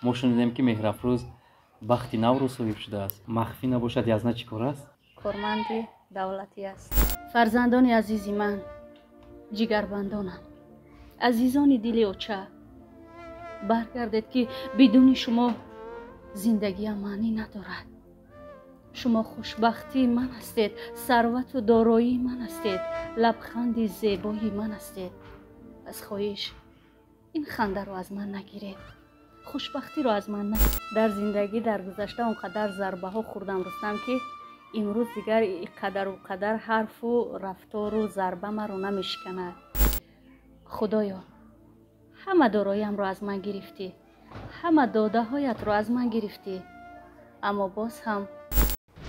Мо шунидем, ки Меҳрафрӯз бахти навро соҳиб шудааст. Махфӣ набошад, язна чӣ кор аст? Корманди давлатӣ аст. Фарзандони азизи ман, ҷигарбандонам, азизони дили оча, баргардед, ки бидуни шумо зиндагиам маънӣ надорад. Шумо хушбахтии ман ҳастед, сарвату дороии ман ҳастед, лабханди зебои ман ҳастед. Пас хоҳиш, ин хандаро аз ман нагиред, хушбахтиро аз ман на. Дар зиндагӣ дар гузашта он қадар зарбаҳо хӯрдам, Рустам, ки имрӯз дигар иқадару қадар ҳарфу рафтору зарба маро намешиканад. Худоё, ҳама дороиамро аз ман гирифтӣ, ҳама додаҳоятро аз ман гирифтӣ, аммо боз ҳам.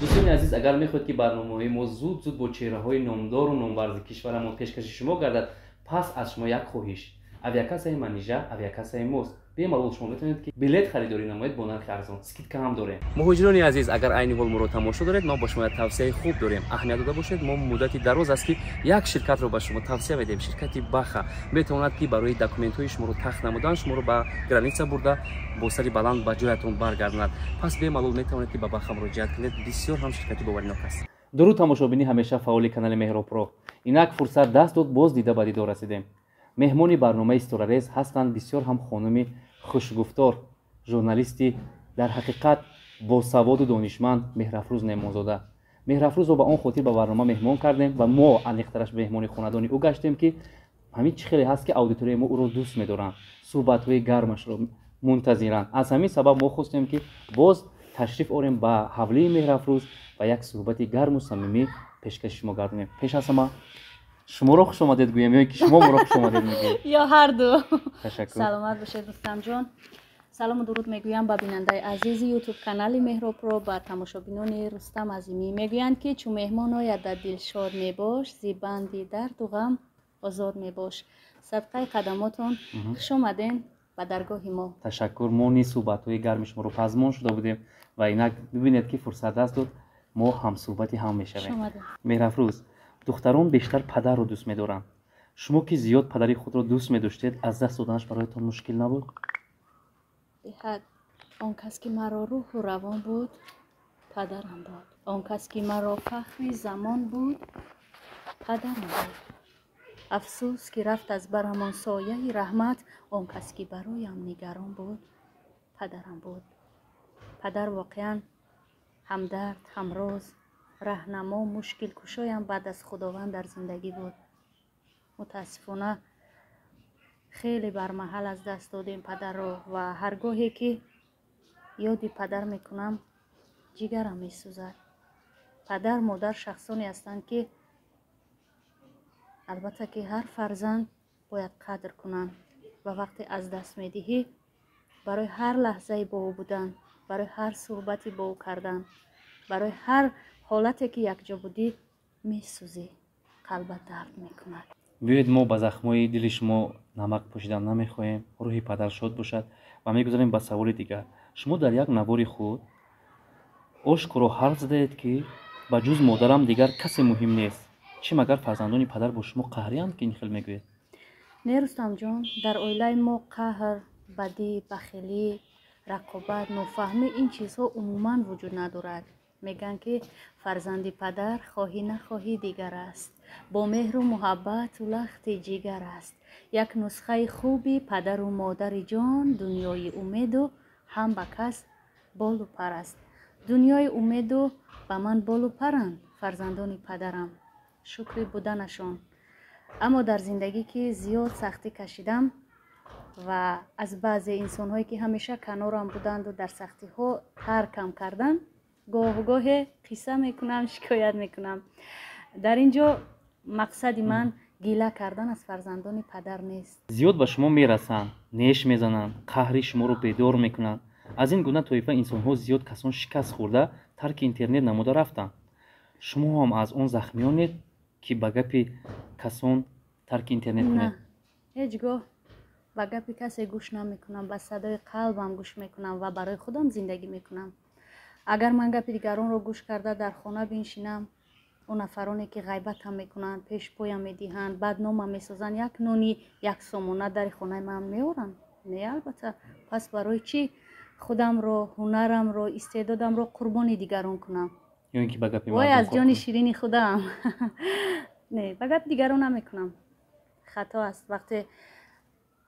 Дӯстони азиз, агар мехоҳед, ки барномаҳои мо зуд зуд бо чеҳраҳои номдору номварзи кишварамон пешкаши шумо гардад, пас аз шумо як хоҳиш: авиакассаи Манижа авиакассаи мост. Бемалол шумо метавонед, ки билет харидорӣ намоед бо нархи арзон, скидка ҳам дорем. Муҳоҷирони азиз, агар айни ҳол моро тамошо доред, мо бо шумо як тавсияи хуб дорем. Аҳамият дода бошед, мо муддати дароз аст, ки як ширкатро ба шумо тавсия медиҳем. Ширкати Баха метавонад, ки барои документҳои шуморо тахт намудан, шуморо ба граница бурда, бо сари баланд ба ҷоятон баргардонад. Пас бемалол метавонед, ки ба Баха муроҷиат кунед. Бисёр ҳам ширкати боваринок аст. Дуруд, тамошобини ҳамеша фаъоли канали Меҳробпро. Инак фурсат даст дод, боз дида ба дидор расидем. Меҳмони барномаи Ситорарез ҳастанд бисёр ҳам хонуми хушгуфтор, журналисти дар ҳақиқат босаводу донишманд Меҳрафрӯз Неъмонзода. Меҳрафрӯзро ба он хотир ба барнома меҳмон кардем ва мо аниқтараш меҳмони хонадони ӯ гаштем, ки ҳамин чӣ хеле ҳаст, ки аудиторияи мо ӯро дӯст медоранд, суҳбатҳои гармашро мунтазиранд. Аз ҳамин сабаб мо хостем, ки боз ташриф орем ба ҳавлии Меҳрафрӯз ва як суҳбати гарму самимӣ пешкаши шумо гардонем. Пеш аз ҳама шуморо хушомадед гӯем ё ки шумо моро хушомадед мегӯед? Ё ҳарду. Ташаккур. Саломат бошед, Рустамҷон. Салому дуруд мегӯям ба бинандаи азизи Ютуб канали Меҳробро, ба тамошобинони Рустам Азимӣ. Мегӯянд, ки чун меҳмон ояд, дар дил шод мебош, зи банди дарду ғам озод мебош. Садқаи қадамотон, хуш омаден ба даргоҳи мо. Ташаккур. Мо низ суҳбатҳои гарми шуморо пазмон шуда будем ва инак бибинед, ки фурсат даст дод, мо ҳамсуҳбати ҳам мешавем. Меҳрафрӯз, духтарон бештар падарро дӯст медоранд. Шумо, ки зиёд падари худро дӯст медоштед, аз даст доданаш бароятон мушкил набуд? Беҳад. Он кас, ки маро рӯҳу равон буд, падарам буд. Он кас, ки маро фахри замон буд, падарам буд. Афсӯс, ки рафт аз барамон сояи раҳмат. Он кас, ки бароям нигарон буд, падарам буд. Падар воқеан ҳамдард, ҳамроз, раҳнамо, мушкилкушоям баъд аз Худованд дар зиндагӣ буд. Мутаассифона, хеле бармаҳал аз даст додем падарро ва ҳар гоҳе ки ёди падар мекунам, ҷигарам месӯзад. Падар, модар шахсоне ҳастанд, ки албатта ки ҳар фарзанд бояд қадр кунанд, ва вақте аз даст медиҳӣ, барои ҳар лаҳзаи бо ӯ будан, барои ҳар суҳбати бо ӯ кардан, барои ҳар ҳолате ки якҷо будӣ, месӯзӣ, қалбат дард мекунад. Биёед, мо ба захмҳои дили шумо намак пӯшидан намехоҳем. Рӯҳи падар шод бошад ва мегузарем ба саволи дигар. Шумо дар як навори худ ошкоро ҳарф задаед, ки ба ҷуз модарам дигар касе муҳим нест. Чӣ, магар фарзандони падар бо шумо қаҳриянд, ки ин хел мегӯед? Не, Рустамҷон, дар оилаи мо қаҳр, бадӣ, бахилӣ, рақобат, нофаҳмӣ — ин чизҳо умуман вуҷуд надорад. Мегӯянд, ки фарзанди падар хоҳӣ нахоҳӣ дигар аст, бо меҳру муҳаббату лахти ҷигар аст, як нусхаи хуби падару модари ҷон, дунёи умеду ҳам ба кас болу пар аст. Дунёи умеду ба ман болу паранд фарзандони падарам, шукри буданашон. Аммо дар зиндагӣ, ки зиёд сахтӣ кашидам ва аз баъзе инсонҳое, ки ҳамеша канорам буданду дар сахтиҳо таркам карданд, гоҳ-гоҳе қисса мекунам, шикоят мекунам. Дар ин ҷо мақсади ман гила кардан аз фарзандони падар нест. Зиёд ба шумо мерасанд, неш мезананд, қаҳри шуморо бедор мекунанд. Аз ин гуна тоифа инсонҳо зиёд касон шикаст хӯрда, тарки интернет намуда рафтанд. Шумо ҳам аз он захмиёнед, ки ба гапи касон тарки интернет кунед? Ҳеҷ гоҳ ба гапи касе гӯш намекунам, ба садои қалбам гӯш мекунам ва барои худам зиндагӣ мекунам. Агар ман гапи дигаронро гӯш карда дар хона биншинам, он нафароне, ки ғайбатам мекунанд, пешпоям медиҳанд, бадномам месозанд, як нони як сомона дари хонаи ман меоранд? Не, албатта. Пас барои чӣ Худамро, ҳунарамро, истеъдодамро қурбони дигарон кунам. Ё ин ки ба гапи вой мардум аз кор ҷони кунед. Ширини худам. Не, ба гапи дигарон намекунам. Хато аст. Вақте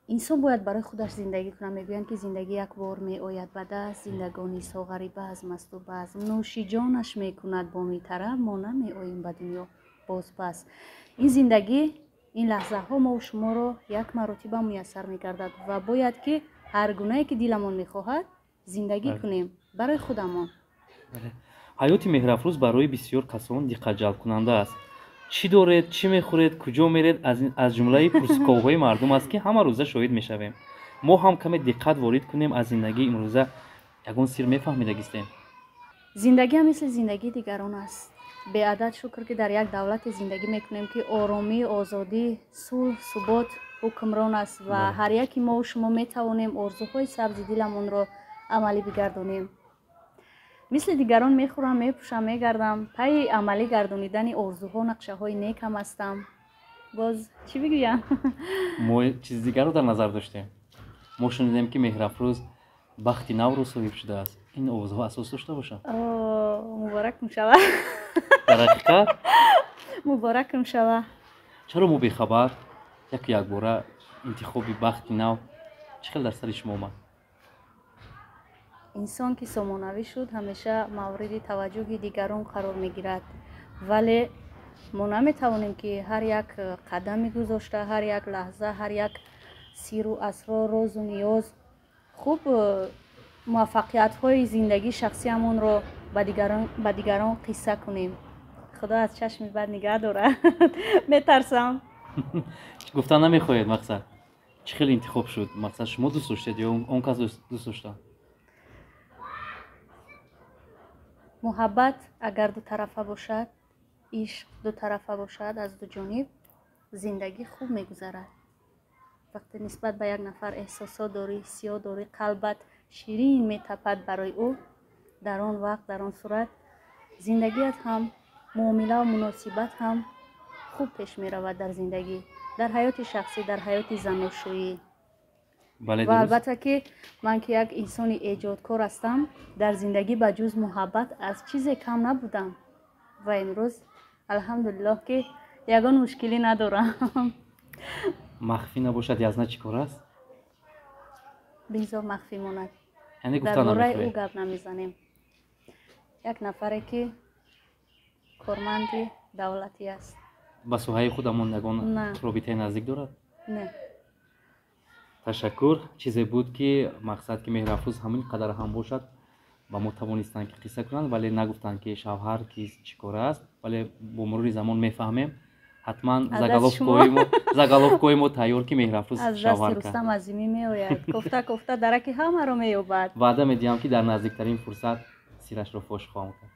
инсон бояд барои худаш зиндагӣ кунад, мегӯянд, ки зиндагӣ як бор меояд ба даст, зиндагонӣ соғари базм асту базм. Нӯши ҷонаш мекунад боми тараб, мо намеоем ба дунё бозпас. Ин зиндагӣ, ин лаҳзаҳо мову шуморо як маротиба муяссар мегардад ва бояд, ки ҳар гунае ки диламон мехоҳад, зиндагӣ кунем барои худамон. Ҳаёти Меҳрафрӯз барои бисёр касон диққатҷалбкунанда аст. Чӣ доред, чӣ мехӯред, куҷо меред, аз ҷумлаи пурсуковҳои мардум аст, ки ҳама рӯза шоҳид мешавем. Мо ҳам каме диққат ворид кунем, аз зиндагии имрӯза ягон сир мефаҳмидагистем? Зиндагиам мисли зиндагии дигарон аст. Беадад шукр, ки дар як давлате зиндагӣ мекунем, ки оромӣ, озодӣ, сулҳ, субот ҳукмрон аст ва ҳар яке мову шумо метавонем орзуҳои сабзи диламонро амалӣ бигардонем. Мисли дигарон мехӯрам, мепӯшам, мегардам, пайи амалӣ гардонидани орзуҳо, нақшаҳои некам ҳастам. Боз чӣ бигӯям? Мо чизи дигарро дар назар доштем. Мо шунидем, ки Меҳрафрӯз бахти навро соҳиб шудааст. Ин овозҳо асос дошта бошанд? Муборакум шава. Дар ҳақиқат? Муборакум шава. Чаро мо бехабар? Яку якбора интихоби бахти нав чӣ хел дар сари шумо омад? Инсон ки сомонавӣ шуд, ҳамеша мавриди таваҷҷӯҳи дигарон қарор мегирад, вале мо наметавонем, ки ҳар як қадами гузошта, ҳар як лаҳза, ҳар як сиру асрор, розу ниёз, хуб, муваффақиятҳои зиндагии шахсиамонро ба дигарон қисса кунем. Худо аз чашми бад нигаҳ дорад, метарсам. Гуфта намехоҳед, мақсад чӣ хел интихоб шуд? Мақсад, шумо дӯст доштед ё он кас дӯст доштанд? Муҳаббат агар дутарафа бошад, ишқ дутарафа бошад, аз ду ҷониб зиндагӣ хуб мегузарад. Вақте нисбат ба як нафар эҳсосот дорӣ, ҳиссиёт дорӣ, қалбат ширин метапад барои ӯ, дар он вақт, дар он сурат зиндагият ҳам, муомилаву муносибат ҳам хуб пеш меравад дар зиндагӣ, дар ҳаёти шахсӣ, дар ҳаёти заношӯӣ. Ва албатта, ки ман, ки як инсони эҷодкор ҳастам, дар зиндагӣ ба ҷуз муҳаббат аз чизе кам набудам ва имрӯз, алҳамдулиллоҳ, ки ягон мушкилӣ надорам. Махфӣ набошад, язна чӣ кор аст? Бигзор махфӣ монад. Яъне Дар гуфта бораи ӯ намехоҳед? гап намезанем. Як нафаре, ки корманди давлатӣ аст. Ба соҳаи худамон ягон На. робитаи наздик дорад? Не. Ташаккур. Чизе буд, ки мақсад, ки Меҳрафрӯз ҳамин қадар ҳам бошад, ба мо тавонистанд, ки қисса кунанд, вале нагуфтанд, ки шавҳар кист, чӣ кор аст. Вале бо мурури замон мефаҳмем ҳатман. Аз дасти шумо. Заголовкҳои мо тайёр, ки Меҳрафрӯз Аз дасти шавҳар кард. Рустам Азимӣ меояд. Кофта кофта дараки ҳамаро меёбад. Ваъда медиҳам, ки дар наздиктарин фурсат сирашро фош хоҳам кард.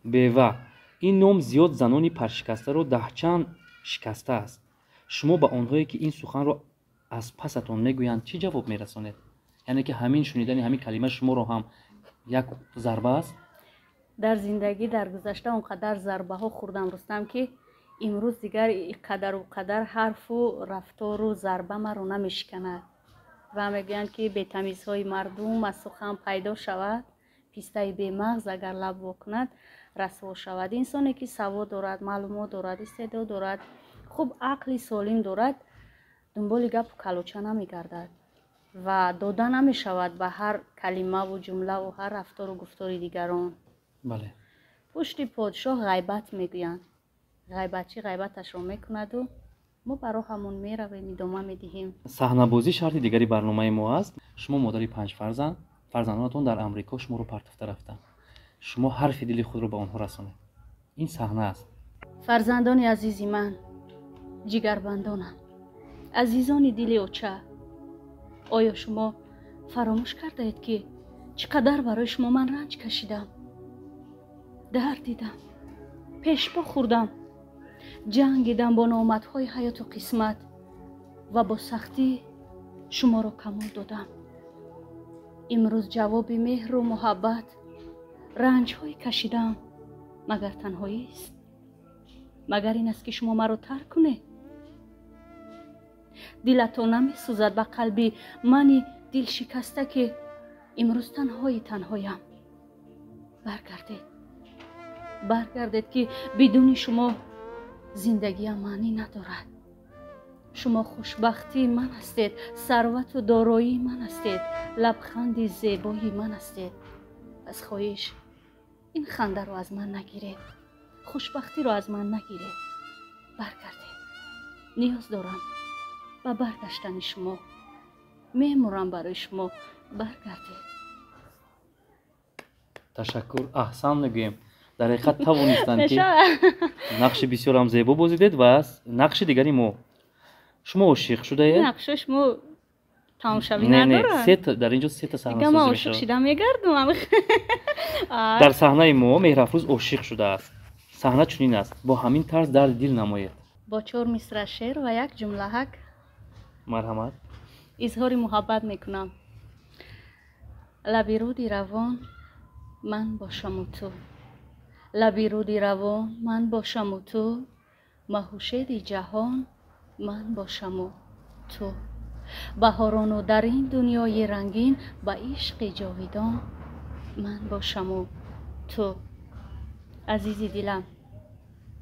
Бева — ин ном зиёд занони паршикастаро даҳчанд шикастааст. Шумо ба онҳое, ки ин суханро аз пасатон мегӯянд, чӣ ҷавоб мерасонед? Яъне ки ҳамин шунидани ҳамин калима шуморо ҳам як зарба аст? Дар зиндагӣ дар гузашта он қадар зарбаҳо хӯрдам, Рустам, ки имрӯз дигар иқадару қадар ҳарфу рафтору зарба маро намешиканад. Ва мегӯянд, ки бетамизҳои мардум аз сухан пайдо шавад, пистаи бемағз агар лаб во кунад, расво шавад. Инсоне, ки савод дорад, маълумот дорад, истеъдод дорад, хуб, ақли солим дорад, дунболи гапу калоча намегардад ва дода намешавад ба ҳар калимаву ҷумлаву ҳар рафтору гуфтори дигарон. Пушти подшоҳ ғайбат мегӯянд, ғайбатчӣ ғайбаташро мекунаду мо ба роҳамон меравем, идома медиҳем. Саҳнабозӣ шарти дигари барномаи мо аст. Шумо модари панҷ фарзанд, фарзандонатон дар Амрико шуморо партофта рафтанд. Шумо ҳарфи дили худро ба онҳо расонед. Ин саҳна аст. Фарзандони азизи ман, ҷигарбандонам, азизони дили оча, оё шумо фаромӯш кардаед, ки чӣ қадар барои шумо ман ранҷ кашидам, дард дидам, пешпо хӯрдам, ҷангидам бо номатҳои ҳаёту қисмат ва бо сахтӣ шуморо камол додам? Имрӯз ҷавоби меҳру муҳаббат, ранҷҳои кашидаам магар танҳоист? Магар ин аст, ки шумо маро тарк кунед? Дилатон намесӯзад ба қалби мани дилшикаста, ки Имрӯз танҳои танҳоям. Баргардед, баргардед, ки бидуни шумо зиндагиам маънӣ надорад. Шумо хушбахтии ман ҳастед, сарвату дороии ман ҳастед, лабханди зебои ман ҳастед. Пас хоҳиш, ин хандаро аз ман нагиред, хушбахтиро аз ман нагиред. Баргардед, ниёз дорам ба баргаштани шумо. Мемурам барои шумо, баргардед. Ташаккур, аҳсан мегӯем. Дар ҳақиқат тавонистанд, ки нақши бисёрам зебо бозидед. Ва нақши дигари мо, шумо ошиқ шудаед. Нақшо шумо тамошавӣ надорад. Дар инҷо сета саҳна. Ман ошиқ шида мегардум. Дар саҳнаи мо Меҳрафрӯз ошиқ шудааст. Саҳна чунин аст: бо ҳамин тарз дарди дил намоед. Бо чор мисра шеър ва як ҷумлаҳак. Марҳамат. Изҳори муҳаббат мекунам. Лаби руди равон ман бошаму ту, лаби руди равон ман бошаму ту, маҳушеди ҷаҳон ман бошаму ту, баҳорону дар ин дунёи рангин ба ишқи ҷовидон ман бошаму ту. Азизи дилам,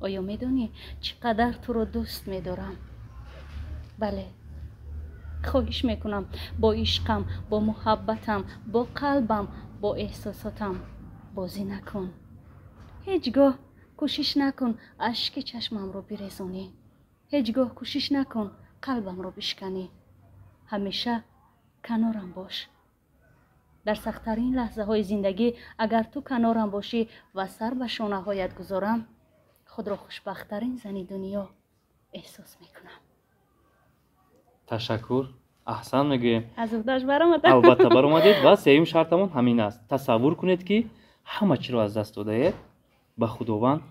оё медонӣ, чӣ қадар туро дӯст медорам? Бале, хоҳиш мекунам, бо ишқам, бо муҳаббатам, бо қалбам, бо эҳсосотам бозӣ накун. Ҳеҷ гоҳ кӯшиш накун ашки чашмамро бирезонӣ, ҳеҷ гоҳ кӯшиш накун қалбамро бишканӣ. Ҳамеша канорам бош. Дар сахттарин лаҳзаҳои зиндагӣ агар ту канорам бошӣ ва сар ба шонаҳоят гузорам, худро хушбахттарин зани дунё эҳсос мекунам. Ташаккур, аҳсан мегӯем. Аз уҳдаш баромадам. Албатта, баромадед. Ва сеюм шартамон ҳамин аст: тасаввур кунед, ки ҳама чиро аз даст додаед, ба Худованд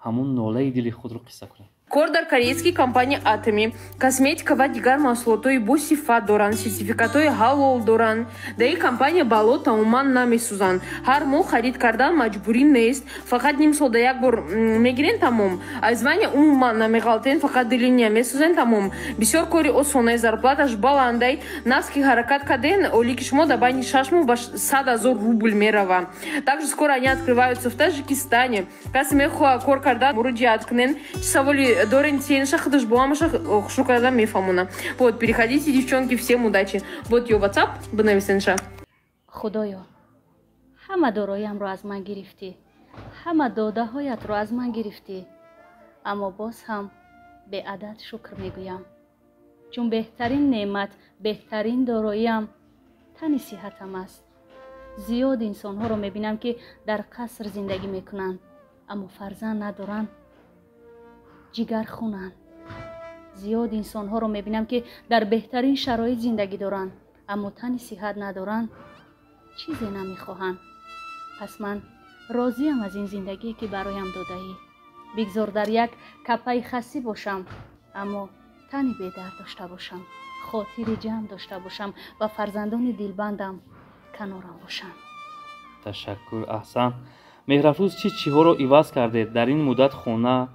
ҳамун нолаи дили худро қисса кунед. Кор дар корейский компания Атоми. Косметика ва дигар маҳсулотҳои босифат доранд, сертификатҳои ҳалол доранд. Дар ин компания бало тамоман намесӯзанд. Ҳар моҳ харид кардан маҷбурӣ нест, фақат ним солда як бор мегирен, тамом. Аз звания умуман намеғалтен, фақат линия месӯзен, тамом. Бисёр кори осонай, зарплаташ баландай. Нағз ки ҳаракат карден, олики шумо дар байни 6 моҳ ба 100 000 рубл мерава. Также скоро они открываются в Таджикистане. Касе мехоҳад кор кардан, муроҷиат кунен. Чӣ саволи дорен, тенша худаш боамаша хушрӯ кардан мефаҳмона. Вот, переходите, девчонки, всем удачи. Вот её WhatsApp, бинависенша. Худоё, ҳама дороиамро аз ман гирифтӣ, ҳама додаҳоятро аз ман гирифтӣ, аммо боз ҳам беадад шукр мегӯям, чун беҳтарин неъмат, беҳтарин дороиам тани сиҳатам аст. Зиёд инсонҳоро мебинам, ки дар қаср зиндагӣ мекунанд, аммо фарзанд надоранд, ҷигархунанд. Зиёд инсонҳоро мебинам, ки дар беҳтарин шароит зиндагӣ доранд, аммо тани сиҳат надоранд, чизе намехоҳанд. Пас ман розиям аз ин зиндагие, ки бароям додаӣ. Бигзор дар як капаи хасӣ бошам, аммо тани бедард дошта бошам, хотири ҷамъ дошта бошам ва фарзандони дилбандам канорам бошанд. Ташаккур, аҳсан. Меҳрафрӯз, чӣ чиҳоро иваз кардед дар ин муддат хона?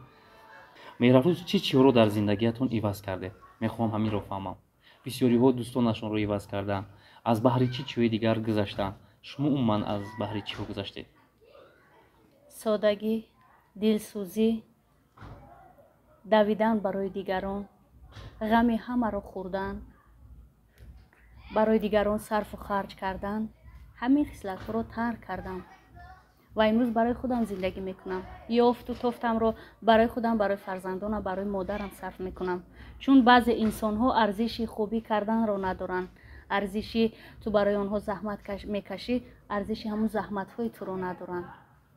Меҳрафрӯз, чӣ чиҳоро дар зиндагиятон иваз кардед? Мехоҳам ҳаминро фаҳмам. Бисёриҳо дӯстонашонро иваз карданд, аз баҳри чӣ чиҳои дигар гузаштанд. Шумо умуман аз баҳри чиҳо гузаштед? Содагӣ, дилсӯзӣ, давидан барои дигарон, ғами ҳамаро хӯрдан, барои дигарон сарфу харҷ кардан, ҳамин хислатҳоро тарк кардам ва имрӯз барои худам зиндагӣ мекунам. Ёфту тофтамро барои худам, барои фарзандонам, барои модарам сарф мекунам, чун баъзе инсонҳо арзиши хубӣ карданро надоранд. Арзиши ту барои онҳо заҳмат мекашӣ, арзиши ҳамун заҳматҳои туро надоранд.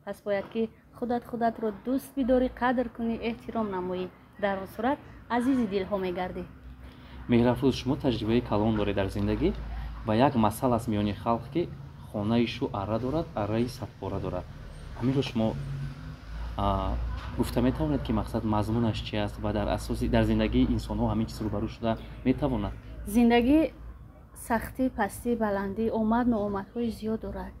Пас бояд, ки худат худатро дӯст бидорӣ, қадр кунӣ, эҳтиром намоӣ. Дар он сурат азизи дилҳо мегардӣ. Меҳрафрӯз, шумо таҷрибаи калон доред дар зиндагӣ ва як масал аст миёни халқ, ки хонаи шу арра дорад, арраи садпора дорад. Ҳаминро шумо гуфта метавонед, ки мақсад, мазмунаш чи аст ва дар асоси дар зиндагии инсонҳо ҳамин чиз рӯбарӯ шуда метавонад? Зиндагӣ сахтӣ, пастӣ, баландӣ, омад, ноомадҳои зиёд дорад.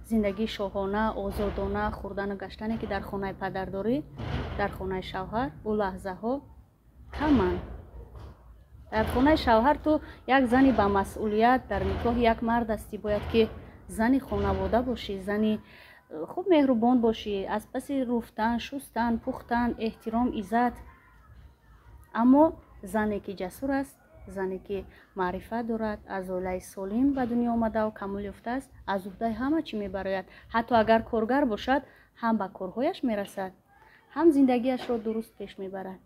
Зиндагии шоҳона, озодона, хӯрдану гаштане, ки дар хонаи падар дорӣ, дар хонаи шавҳар ӯ лаҳзаҳо каманд. Дар хонаи шавҳар ту як зани ба масъулият, дар никоҳи як мард ҳастӣ, бояд ки зани хонавода бошӣ, зани хуб, меҳрубон бошӣ, аз паси руфтан, шустан, пухтан, эҳтиром, иззат. Аммо зане ки ҷасур аст, зане ки маърифат дорад, аз оилаи солим ба дунё омадаву камол ёфтааст, аз уҳдаи ҳама чӣ мебарояд. Ҳатто агар коргар бошад, ҳам ба корҳояш мерасад, ҳам зиндагиашро дуруст пеш мебарад.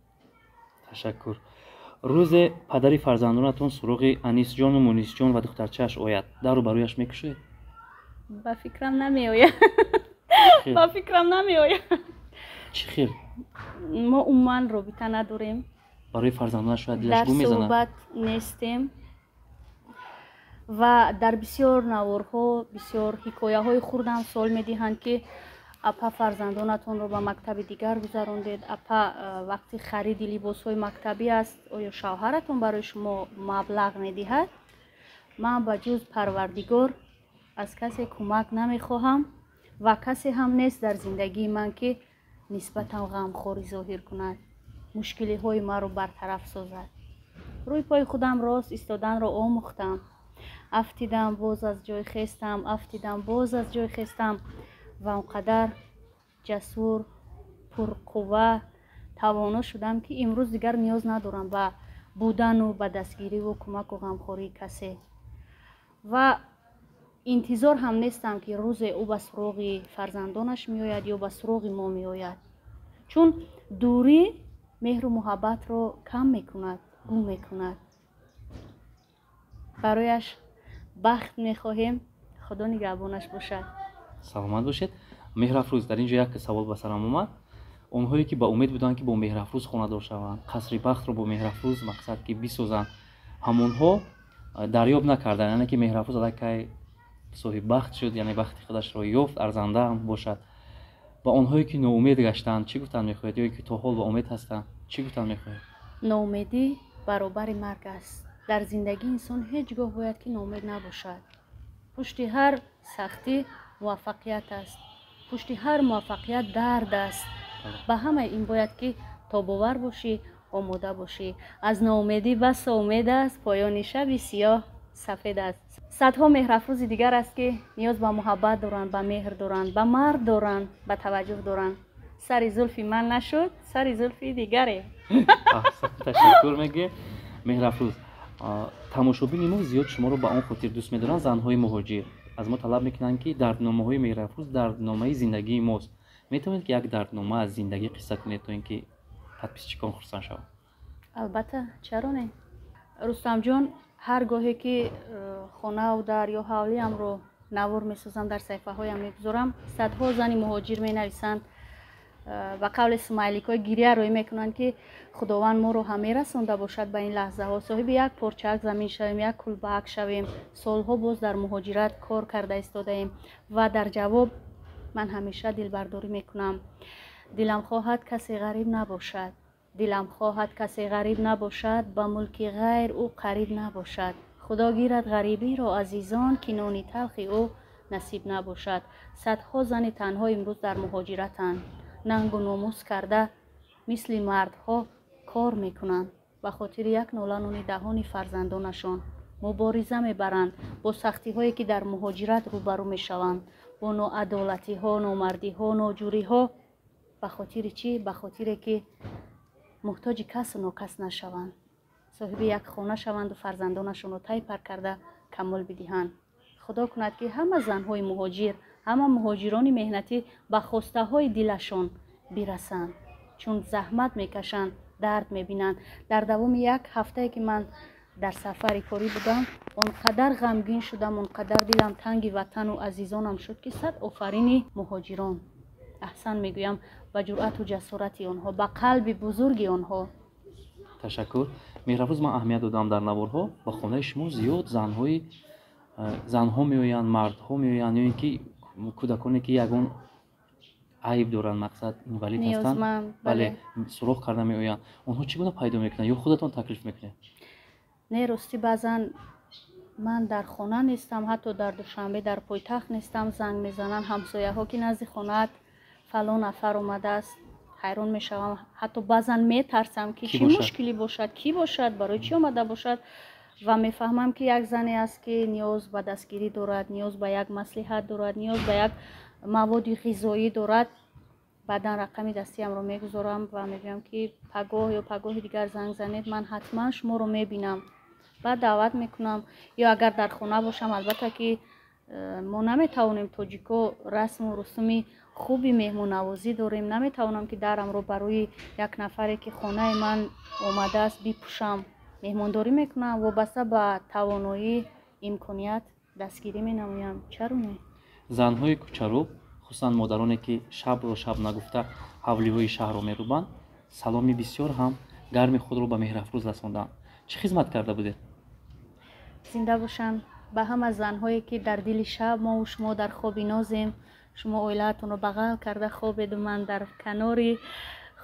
Ташаккур. Рӯзе падари фарзандонатон суроғи Анисҷону Мунисҷон ва духтарчааш ояд, дару ба рӯяш мекушоед? Ба фикрам, намеояд, ба фикрам, намеояд. Чӣ хел? Мо умуман робита надорем. Барои фарзандонаш шояд дилаш дар гум мезанад. Суҳбат нестем ва дар бисёр наворҳо, бисёр ҳикояҳои хурдам суол медиҳанд, ки апа, фарзандонатонро ба мактаби дигар гузарондед, апа, вақти хариди либосҳои мактабӣ аст, оё шавҳаратон барои шумо маблағ медиҳад? Ман ба ҷуз Парвардигор аз касе кӯмак намехоҳам ва касе ҳам нест дар зиндагии ман, ки нисбатан ғамхорӣ зоҳир кунад, мушкилиҳои маро бартараф созад. Рӯи пои худам рост истоданро омӯхтам. Афтидам, боз аз ҷой хестам, афтидам, боз аз ҷой хестам ва он қадар ҷасур, пурқувва, тавоно шудам, ки имрӯз дигар ниёз надорам ба будану ба дастгириву кӯмаку ғамхории касе ва интизор ҳам нестам, ки рӯзе ӯ ба суроғи фарзандонаш меояд ё ба суроғи мо меояд, чун дурӣ меҳру муҳаббатро кам мекунад, гум мекунад. Барояш бахт мехоҳем, Худо нигаҳбонаш бошад. Саломат бошед, Меҳрафрӯз. Дар ин ҷо як савол ба сарам омад. Онҳое ки ба умед буданд, ки бо Меҳрафрӯз хонадор шаванд, қасри бахтро бо Меҳрафрӯз мақсад ки бисозанд, ҳамонҳо дарёб накарданд, яъне ки Меҳрафрӯз аллакай соҳиббахт шуд, яъне бахти худашро ёфт, арзанда ҳам бошад. Ба онҳое ки ноумед гаштанд, чӣ гуфтан мехоҳед ё ки то ҳол ба умед ҳастанд, чӣ гуфтан мехоҳед? Ноумедӣ баробари марг аст. Дар зиндагии инсон ҳеҷ гоҳ бояд ки ноумед набошад. Пушти ҳар сахтӣ муваффақият аст, пушти ҳар муваффақият дард аст. Ба ҳамаи ин бояд ки тобовар бошӣ, омода бошӣ. Аз ноумедӣ басо умед аст, поёни шаби сиёҳ сафед аст. Садҳо меҳрафрӯзи дигар аст, ки ниёз ба муҳаббат доранд, ба меҳр доранд, ба мард доранд, ба таваҷҷӯҳ доранд. Сари зулфи ман нашуд, сари зулфи дигаре. Ташаккур мегӯем, Меҳрафрӯз. Тамошобини мо зиёд шуморо ба он хотир дӯст медоранд. Занҳои муҳоҷир аз мо талаб мекунанд, ки дардномаҳои Меҳрафрӯз дардномаи зиндагии мост. Метавонед, ки як дарднома аз зиндагӣ қисса кунед, то ин ки подписчикон хурсанд шаванд? Албатта, чаро не, Рустамҷон. Ҳар гоҳе ки хонаву дар ё ҳавлиамро навор месозам, дар саҳифаҳоям мегузорам, садҳо зани муҳоҷир менависанд, ба қавли смайликҳои гиря рӯй мекунанд, ки Худованд моро ҳам мерасонда бошад ба ин лаҳзаҳо, соҳиби як порчаак замин шавем, як кулбаак шавем, солҳо боз дар муҳоҷират кор карда истодаем. Ва дар ҷавоб ман ҳамеша дилбардорӣ мекунам: дилам хоҳад, касе ғариб набошад, дилам хоҳад, касе ғариб набошад, ба мулки ғайр ӯ қариб набошад. Худо гирад ғарибиро, азизон, ки нони талхи ӯ насиб набошад. Садҳо зани танҳо имрӯз дар муҳоҷиратанд, нангу номус карда, мисли мардҳо кор мекунанд, ба хотири як нола нони даҳони фарзандонашон мубориза мебаранд, бо сахтиҳое ки дар муҳоҷират рӯбарӯ мешаванд, бо ноадолатиҳо, номардиҳо, ноҷӯриҳо. Ба хотири чӣ? Ба хотире ки муҳтоҷи касу нокас нашаванд, соҳиби як хона шаванду фарзандонашонро тай пар карда камол бидиҳанд. Худо кунад, ки ҳама занҳои муҳоҷир, ҳама муҳоҷирони меҳнатӣ ба хостаҳои дилашон бирасанд, чун заҳмат мекашанд, дард мебинанд. Дар давоми як ҳафтае ки ман дар сафари корӣ будам, он қадар ғамгин шудам, он қадар дилам танги ватану азизонам шуд, ки сад офарини муҳоҷирон, аҳсан мегӯям ба ҷуръату ҷасорати онҳо, ба қалби бузурги онҳо. Ташаккур, Меҳрафрӯз. Ман аҳамият додам, дар наворҳо ба хонаи шумо зиёд занҳои занҳо меоянд, мардҳо меоянд ё ин ки кӯдаконе ки ягон айб доранд, мақсад, инвалид ҳастанд, бале, суроғ карда меоянд. Онҳо чӣ гуна пайдо мекунанд ё худатон таклиф мекунед? Не, ростӣ, баъзан ман дар хона нестам, ҳатто дар Душанбе, дар пойтахт нестам, занг мезананд ҳамсояҳо, ки назди хонаат фалон нафар омадааст. Ҳайрон мешавам, ҳатто баъзан метарсам, ки чӣ мушкилӣ бошад, кӣ бошад, барои чӣ омада бошад. Ва мефаҳмам, ки як зане аст, ки ниёз ба дастгирӣ дорад, ниёз ба як маслиҳат дорад, ниёз ба як маводи ғизоӣ дорад. Баъдан рақами дастиамро мегузорам ва мегӯям, ки пагоҳ ё пагоҳи дигар занг занед, ман ҳатман шуморо мебинам. Баъд даъват мекунам. Ё агар дар хона бошам, албатта ки мо наметавонем, тоҷико расму русуми хуби меҳмоннавозӣ дорем, наметавонам, ки дарамро барои як нафаре, ки хонаи ман омадааст, бипӯшам. Меҳмондорӣ мекунам, вобаста ба тавоноӣ, имконият дастгирӣ менамоям. Чаро не? Занҳои кӯчарӯб, хусусан модароне, ки шабро шаб нагуфта ҳавлиҳои шаҳрро мерӯбанд, саломи бисёр ҳам гарми худро ба Меҳрафрӯз расонданд. Чӣ хизмат карда будед? Зинда бошанд. Ба ҳама занҳое, ки дар дили шаб, мову шумо дар хоби нозем, шумо оилаатонро бағал карда хобеду ман дар канори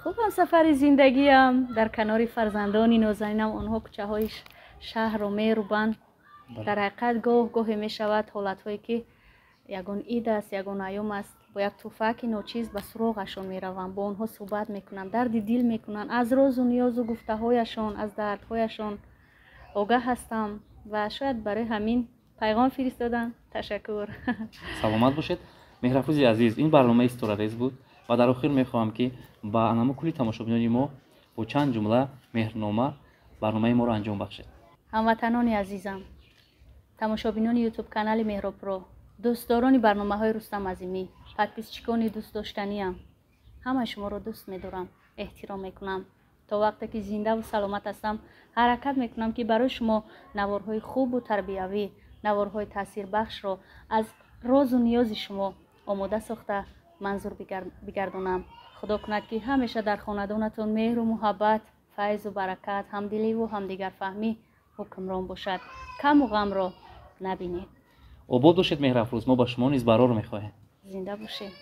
хуб ҳамсафари зиндагиам, дар канори фарзандони нозанинам, онҳо кӯчаҳои шаҳрро мерӯбанд. Дар ҳақиқат, гоҳ гоҳе мешавад ҳолатҳое, ки ягон ид аст, ягон айём аст, бо як тӯҳфаки ночиз ба суроғашон меравам, бо онҳо суҳбат мекунам, дарди дил мекунанд, аз розу ниёзу гуфтаҳояшон, аз дардҳояшон огаҳ ҳастам ва шояд барои ҳамин пайғом фиристоданд. Ташаккур. Саломат бошед, Меҳрафрӯзи азиз. Ин барномаи Ситорарез буд ва дар охир мехоҳам, ки ба анамо кулли тамошобинони мо бо чанд ҷумла меҳрнома барномаи моро анҷом бахшед. Ҳамватанони азизам, тамошобинони Ютуб канали Меҳробро, дӯстдорони барномаҳои Рустам Азимӣ, подписчикони дӯстдоштаниам, ҳамаи шуморо дӯст медорам, эҳтиром мекунам. То вақте ки зиндаву саломат ҳастам, ҳаракат мекунам, ки барои шумо наворҳои хубу тарбиявӣ, наворҳои таъсирбахшро аз розу ниёзи шумо омода сохта манзур бигардонам. Худо кунад, ки ҳамеша дар хонадонатон меҳру муҳаббат, файзу баракат, ҳамдиливу ҳамдигарфаҳмӣ ҳукмрон бошад, каму ғамро набинед. Обод бошед, Меҳрафрӯз. Мо ба шумо низ барор мехоҳем. Зинда бошед.